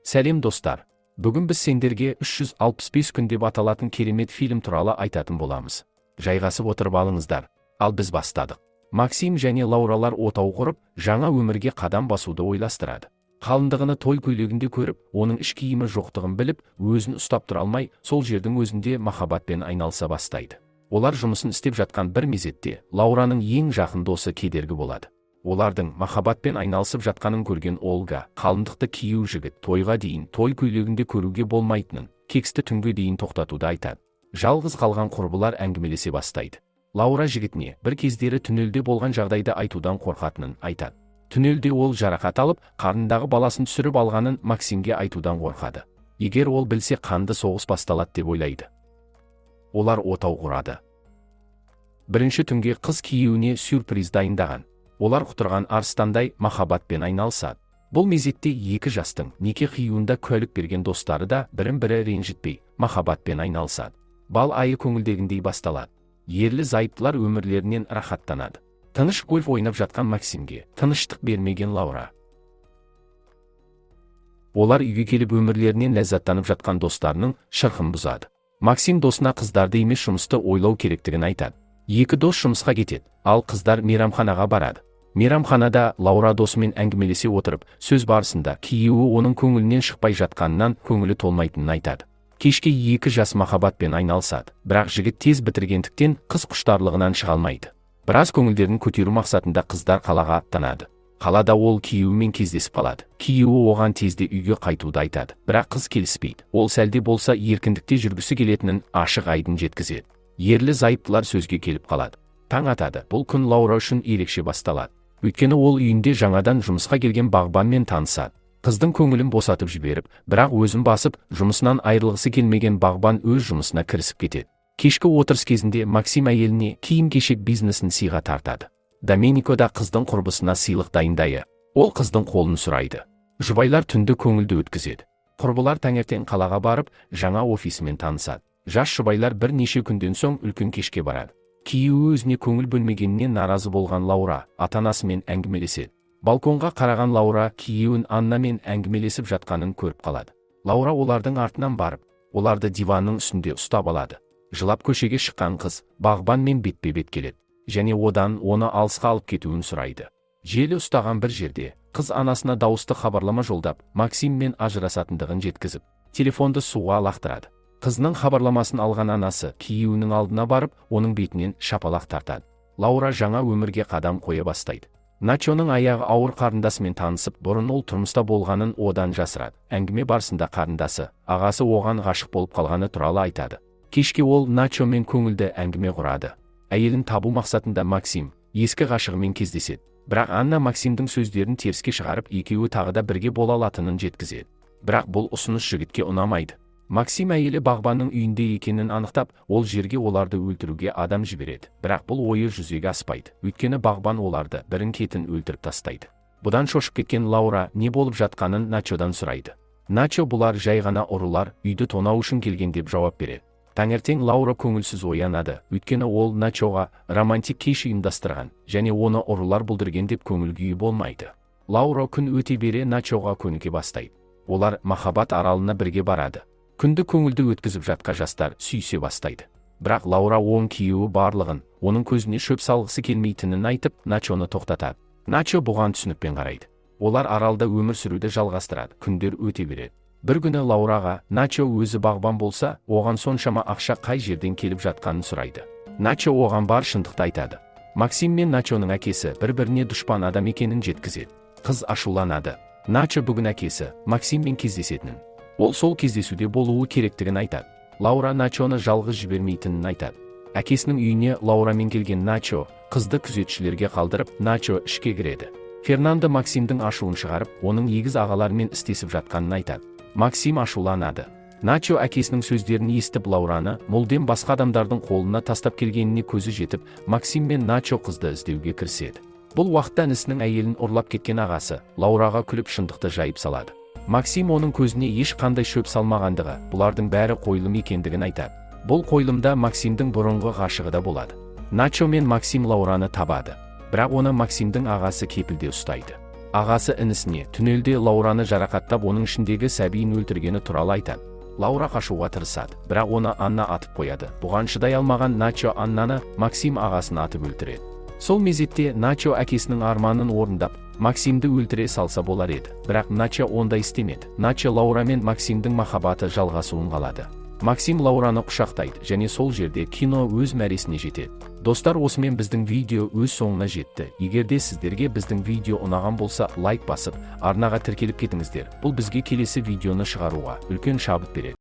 Сәлем, достар! Бүгін біз сендерге 365 күн деп аталатын керемет фильм туралы айтатын боламыз. Жайғасып отырып алыңыздар. Ал біз бастадық. Максим және Лауралар отау құрып, жаңа өмірге қадам басуды ойластырады. Қалыңдығыны той көйлегінде көріп, оның іш киімі жоқтығын біліп, өзін ұстап тұра алмай, сол жердің өзінде махаббатпен айналыса бастайды. Олар жұмысын істеп жатқан бір мезетте Лаураның ең жақын досы кедергі болады. Олардың махаббатпен айналысып жатқанын көрген Олга қалыңдықты кию жігіт тойға дейін той көйлегінде көруге болмайтынын, кексті түнге дейін тоқтатуды айтады. Жалғыз қалған құрбылар әңгімелесе бастайды. Лаура жігітіне бір кездері түнелде болған жағдайды айтудан қорқатынын айтады. Түнелде ол жарақат алып, қарнындағы баласын түсіріп алғанын Максимге айтудан қорқады. Егер ол білсе, қанды соғыс басталады деп ойлайды. Олар отау құрады. Бірінші түнге қыз киюіне сюрприз дайындаған. Олар құтырған арыстандай махаббатпен айналысады. Бұл мезетте екі жастың неке қиюында куәлік берген достары да бірін-бірі ренжітпей, махаббатпен айналысады. Бал айы көңілдегіндей басталады. Ерлі зайыптылар өмірлерінен рахаттанады. Тыныш гольф ойнап жатқан Максимге тыныштық бермеген Лаура. Олар үйге келіп, өмірлерінен ләззаттанып жатқан достарының шырқын бұзады. Максим досына қыздарды емес, жұмысты ойлау керектігін айтады. Екі дос жұмысқа кетеді, ал қыздар мейрамханаға барады. Мейрамханада Лаура досымен әңгімелесе отырып, сөз барысында күйеуі оның көңілінен шықпай жатқанынан көңілі толмайтынын айтады. Кешке екі жас махаббатпен айналысады, бірақ жігіт тез бітіргендіктен, қыз құштарлығынан шыға алмайды. Біраз көңілдерін көтеру мақсатында қыздар қалаға аттанады. Қалада ол күйеуімен кездесіп қалады. Күйеуі оған тезде үйге қайтуды айтады, бірақ қыз келіспейді. Ол сәлде болса еркіндікте жүргісі келетінін ашық айдын жеткізеді. Ерлі зайыптылар сөзге келіп қалады. Таң атады. Бұл күн Лаура үшін ерекше басталады, өйткені ол үйінде жаңадан жұмысқа келген бағбанмен танысады. Қыздың көңілін босатып жіберіп, бірақ өзін басып, жұмысынан айырылғысы келмеген бағбан өз жұмысына кірісіп кетеді. Кешкі отырыс кезінде Максим әйеліне киім кешек бизнесін сыйға тартады. Доменико да қыздың құрбысына сыйлық дайындайды. Ол қыздың қолын сұрайды. Жұбайлар түнді көңілді өткізеді. Құрбылар таңертең қалаға барып, жаңа офисімен танысады. Жас жұбайлар бірнеше күнден соң үлкен кешке барады. Күйеуі өзіне көңіл бөлмегеніне наразы болған Лаура ата-анасымен әңгімелеседі. Балконға қараған Лаура күйеуін Аннамен әңгімелесіп жатқанын көріп қалады. Лаура олардың артынан барып, оларды диванның үстінде ұстап алады. Жылап көшеге шыққан қыз бағбанмен бетпе-бет келеді және одан оны алысқа алып кетуін сұрайды. Желі ұстаған бір жерде қыз анасына дауысты хабарлама жолдап, Максиммен ажырасатындығын жеткізіп, телефонды суға лақтырады. Қызының хабарламасын алған анасы күйеуінің алдына барып, оның бетінен шапалақ тартады. Лаура жаңа өмірге қадам қоя бастайды. Начоның аяғы ауыр қарындасымен танысып, бұрын ол тұрмыста болғанын одан жасырады. Әңгіме барысында қарындасы ағасы оған ғашық болып қалғаны туралы айтады. Кешке ол Начомен көңілді әңгіме құрады. Әйелін табу мақсатында Максим ескі ғашығымен кездеседі, бірақ Анна Максимдің сөздерін теріске шығарып, екеуі тағы да бірге бола алатынын жеткізеді. Бірақ бұл ұсыныс жігітке ұнамайды. Максим әйелі бағбанның үйінде екенін анықтап, ол жерге оларды өлтіруге адам жібереді. Бірақ бұл ойы жүзеге аспайды, өйткені бағбан оларды бірін кетін өлтіріп тастайды. Бұдан шошып кеткен Лаура не болып жатқанын Начодан сұрайды. Начо бұлар жай ғана ұрылар, үйді тонау үшін келген деп жауап береді. Таңертең Лаура көңілсіз оянады, өйткені ол Начоға романтик кеш ұйымдастырған және оны ұрылар бүлдірген деп көңіл күйі болмайды. Лаура күн өте бере Начоға көніге бастайды. Олар махаббат аралына бірге барады. Күнді көңілді өткізіп жатқа жастар сүйісе бастайды. Бірақ Лаура оң күйеуі барлығын, оның көзіне шөп салғысы келмейтінін айтып, Начоны тоқтатады. Начо бұған түсінікпен қарайды. Олар аралда өмір сүруді жалғастырады. Күндер өте береді. Бір күні Лаураға Начо өзі бағбан болса, оған соншама ақша қай жерден келіп жатқанын сұрайды. Начо оған бар шындықты айтады. Максим мен Начоның әкесі бір-біріне дұшпан адам екенін жеткізеді. Қыз ашуланады. Начо бүгін әкесі Максиммен кездесетінін, ол сол кездесуде болуы керектігін айтады. Лаура Начоны жалғыз жібермейтінін айтады. Әкесінің үйіне Лаурамен келген Начо қызды күзетшілерге қалдырып, Начо ішке кіреді. Фернандо Максимдің ашуын шығарып, оның егіз ағаларымен істесіп жатқанын айтады. Максим ашуланады. Начо әкесінің сөздерін естіп, Лаураны мүлдем басқа адамдардың қолына тастап келгеніне көзі жетіп, Максим мен Начо қызды іздеуге кіріседі. Бұл уақытта інісінің әйелін ұрлап кеткен ағасы Лаураға күліп, шындықты жайып салады. Максим оның көзіне ешқандай шөп салмағандығы, бұлардың бәрі қойылым екендігін айтады. Бұл қойылымда Максимдің бұрынғы ғашығы да болады. Начо мен Максим Лаураны табады, бірақ оны Максимдің ағасы кепілде ұстайды. Ағасы інісіне туннельде Лаураны жарақаттап, оның ішіндегі сәбиін өлтіргені туралы айтады. Лаура қашуға тырысады, бірақ оны Анна атып қояды. Бұған шыдай алмаған Начо Аннаны, Максим ағасын атып өлтіреді. Сол мезетте Начо әкесінің арманын орындап, Максимді өлтіре салса болар еді. Бірақ Начо ондай істемеді. Начо Лаура мен Максимдің махаббаты жалғасуын қалады. Максим Лаураны құшақтайды және сол жерде кино өз мәресіне жетеді. Достар, осымен біздің видео өз соңына жетті. Егер де сіздерге біздің видео ұнаған болса, лайк басып, арнаға тіркеліп кетіңіздер. Бұл бізге келесі видеоны шығаруға үлкен шабыт береді.